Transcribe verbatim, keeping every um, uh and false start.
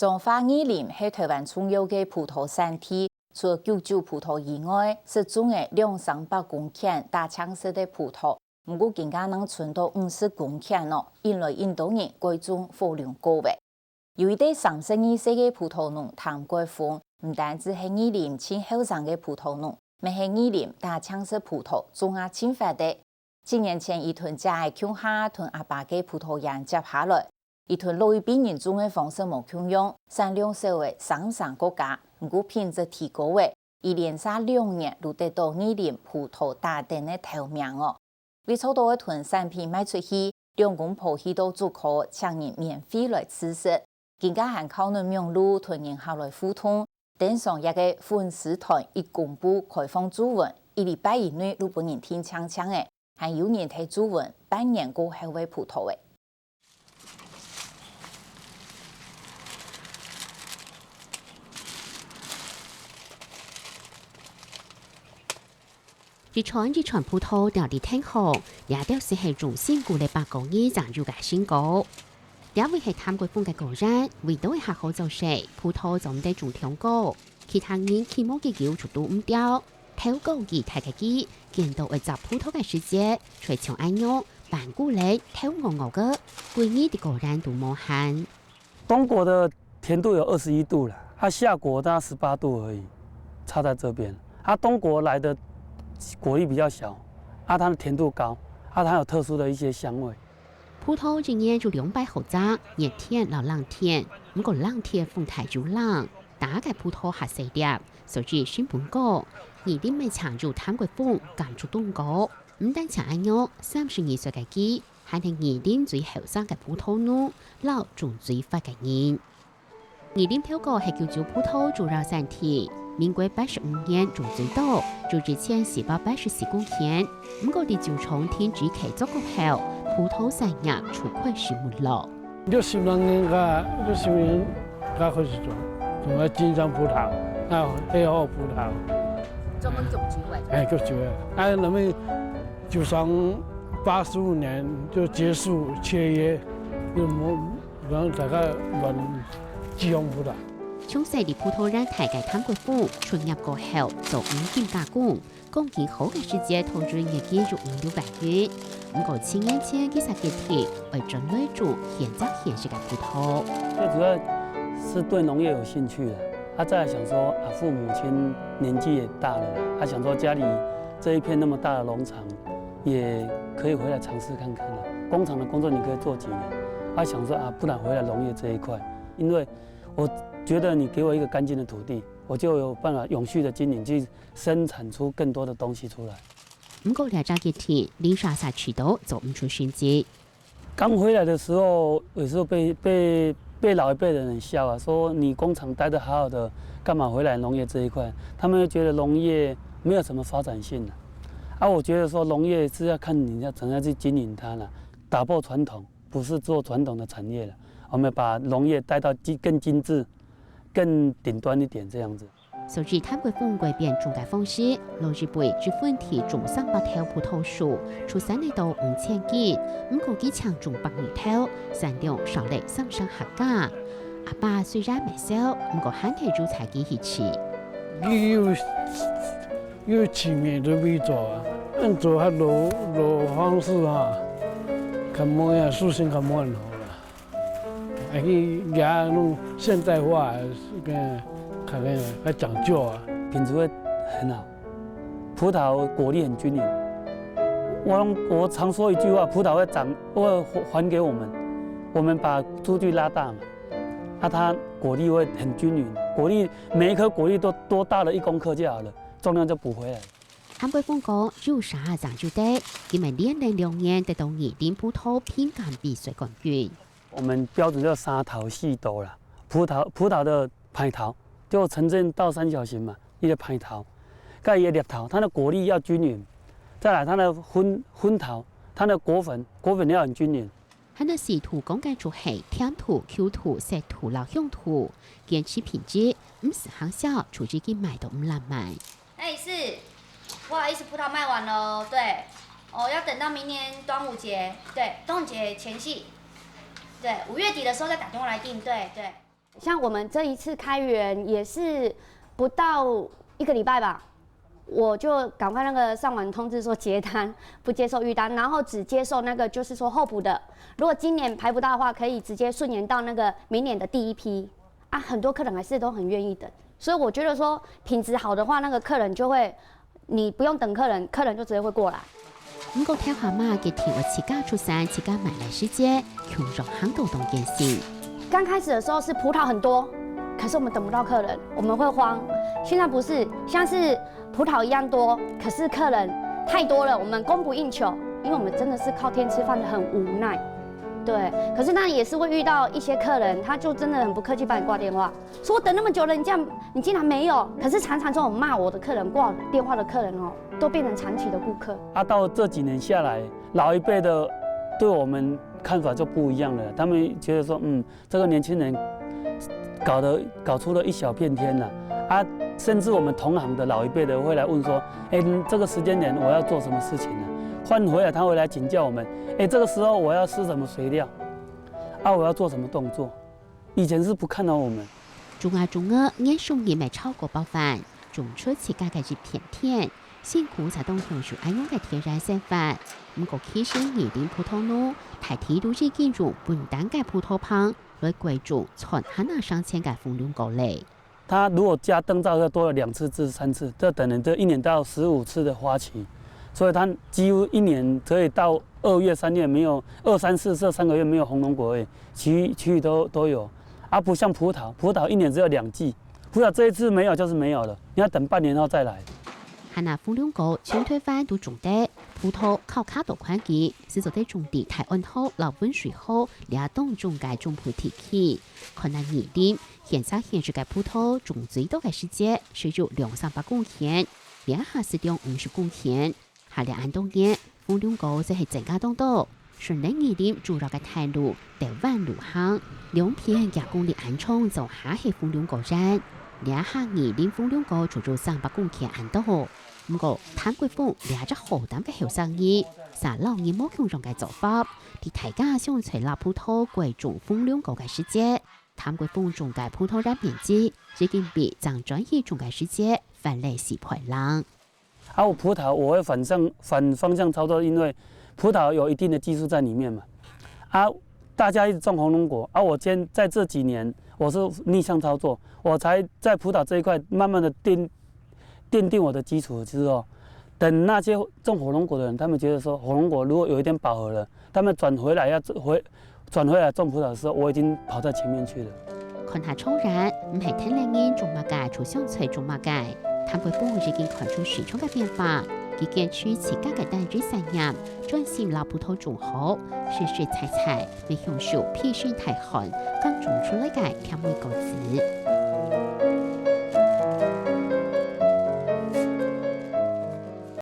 彰化二林係臺灣重要个葡萄產地，除了九州葡萄以外，識種个兩三百公頃大青色个葡萄，毋過今下正伸到五十公頃哦，引來恁多人改種火龍果仔。有一個三十二歲个葡萄農譚國峰，毋單止係二林盡後生个葡萄農，乜係二林大青色葡萄種啊盡發達。七年前，佢同姐仔共下同阿爸个葡萄園接下來，佢同老一輩人種个方式無共樣，產量少仔生毋成國家，毋過品質提高仔，佢連續兩年都得到二林葡萄打燈个頭名哦。為做到同產品賣出去，兩公婆去到竹科請人免費來試食，今下還靠等網路同人客來互動。等上這個粉絲團一公布開放注文，一禮拜以內就分人訂淨淨仔，還有人在注文半年過後个葡萄仔。 一串一串葡萄吊在天空，這兜就係種新果个百工藝正有个成果。這位係譚國峰个果園，為到下好做事，葡萄做毋得種忒高，其他人起碼幾久就堵毋著。透過佢大个機，見到愛摘葡萄个時節，就像恁樣，翻過來頭昂昂个，歸日在果園都無閒。 冬果的甜度有二十一度了，啊，夏果大概十八度而已，差在這邊。啊，冬果來的果粒比較小，啊，它的甜度高，啊，它有特殊的一些香味。葡萄一年就兩擺好摘，熱天摎冷天，毋過冷天風大又冷，打个葡萄較細粒，所以成本高。二林乜正有譚國峰甘做冬果，毋單淨恁樣，三十二歲个佢， 還係二林最後生个葡萄農，摎種最發个人。二林頭過係九州葡萄主要產地，民國八十五年種最多，有一千四百八十四公頃。毋過，在酒廠停止契作過後，葡萄產業就開始沒落。六十零年个，六十年个開始種，種个金山葡萄，還有黑後葡萄。專門種酒个。哎，種酒个。啊，咱們 酒商八十五年就結束契約，就無，然後大家亂繼續葡萄。從細在葡萄園大个譚國峰，出業過後做五金加工，講起好个時節，頭一年月入五六萬元。毋過七年前，佢就決定愛轉來種現摘現食个葡萄。最主要是對農業有興趣的，啊，再來想說，啊，父母親年紀也大了，啊，想說家裡這一片那麼大的農場， 也可以回來嘗試看看啊。工廠的工作你可以做幾年，啊，想說啊，不然回來農業這一塊，因為我覺得你給我一個乾淨的土地，我就有辦法永續的經營，去生產出更多的東西出來。毋過這隻決定，林莎莎試著做毋出成績。 剛回來的時候，有時候被，被，被老一輩的人笑啊，說你工廠待得好好的，幹嘛回來農業這一塊？他們會覺得農業沒有什麼發展性了。啊，我覺得說農業是要看你要怎樣去經營它了，打破傳統，不是做傳統的產業了。我們把農業帶到精，更精緻、更頂端一點這樣子。 所以，譚國峰改變種个方式，老一輩只分地種三百頭葡萄樹，出產个到五千斤，毋過佢淨種百二頭，產量少了三成客家。阿爸雖然無愁，毋過還係有在佢去試。佢有，有趣味个味道啊，恁做較老，老方式啊，較無影，事情較無恁好啦。 啊，去摎該種現代化个，較个較講究啊。品質會很好，葡萄果粒很均勻。我，我常說一句話，葡萄會長，會還給我們，我們把出去拉大嘛，那它果粒會很均勻，果粒，每一顆果粒都多大了一公克就好了，重量就補回來了。 韓國風講，有啥正有得，佢乜連連兩年得到二林葡萄品鑑比賽冠軍。我們標準叫三頭四斗啦，葡萄，葡萄的排頭，就呈現倒三角形嘛，一個排頭，再一個粒頭，它的果粒要均勻，再來它的分，分頭，它的果粉，果粉要很均勻。 還有四度講个就係甜度、Q度、酸度摎香度，堅持品質，毋使行銷，就已經賣到毋爛賣。那一次，不好意思，葡萄賣完了，對，哦，要等到明年端午節，對，端午節前夕，對，五月底的時候再打電話來訂，對，對。像我们这一次开园也是不到一个礼拜吧，我就赶快那个上网通知说结单，不接受预单，然后只接受那个就是说候补的。如果今年排不到的话，可以直接顺延到那个明年的第一批。啊，很多客人还是都很愿意等，所以我觉得说品质好的话，那个客人就会，你不用等客人，客人就直接会过来。毋過頭下嘛，佢定愛自家出產、自家買來時節，共樣行到當艱辛。刚开始的时候是葡萄很多，可是我们等不到客人，我们会慌。现在不是，现在是葡萄一样多，可是客人太多了，我们供不应求，因为我们真的是靠天吃饭的，很无奈。对，可是那也是会遇到一些客人，他就真的很不客气帮你挂电话，说我等那么久了，你这样你竟然没有。可是常常这种骂我的客人，挂电话的客人哦，都变成长期的顾客。啊，到这几年下来，老一辈的对我们看法就不一样了，他们觉得说，嗯，这个年轻人搞得搞出了一小片天了啊，甚至我们同行的老一辈的会来问说，哎，这个时间点我要做什么事情呢？换回来他会来请教我们，哎，这个时候我要施什么肥料，啊，我要做什么动作？以前是不看好我们。種啊種啊，年收入乜超過百萬，種出自家个一片天，辛苦才當享受恁樣个天然生活。毋過其實二林葡萄農大體都已經用本旦个葡萄棚來改種全下那上千个紅龍果咧。他如果加燈罩，要多了两次至三次，这等于这一年到十五次的花期，所以他几乎一年可以到二月、三月没有，二三四这三个月没有红龙果而已，其余其余都都有。啊，不像葡萄，葡萄一年只有两季，葡萄这一次没有就是没有了，你要等半年后再来。下那紅龍果全台灣都種得，葡萄靠較多環境，係做得種在大安河摎汶水河這當中个中部地區。看那二林，現在現時个葡萄種最多个時節，係有兩三百公頃，這下係兩五十公頃。下了恁多年，紅龍果就係增加當多，順等二林主要个大路，兜彎路行，兩片幾公里恁長，就下係紅龍果園。這下二林紅龍果就有三百公頃恁多。毋過，譚國峰這隻好膽个後生人，就摎人無共樣个做法，在大家想揣老葡萄改種紅龍果个時節，譚國峰種个葡萄園面積已經比正轉去種个時節翻了四倍零。啊，我葡萄我會反向反方向操作，因為葡萄有一定的技术在裡面嘛。啊，大家一直種紅龍果，啊，我今在這幾年我是逆向操作，我才在葡萄這一塊慢慢的奠奠定我的基礎之後，等那些種火龍果的人，他們覺得說火龍果如果有一天飽和了，他們轉回來要回轉回來種葡萄的時候，我已經跑在前面去了。看下場然，毋係聽人種麼个就想出種麼个。譚國峰已經看出市場个變化，佢堅持自家个單一產業，專心摎葡萄種好，實實在在，會享受披星戴月耕種出來个甜美果子。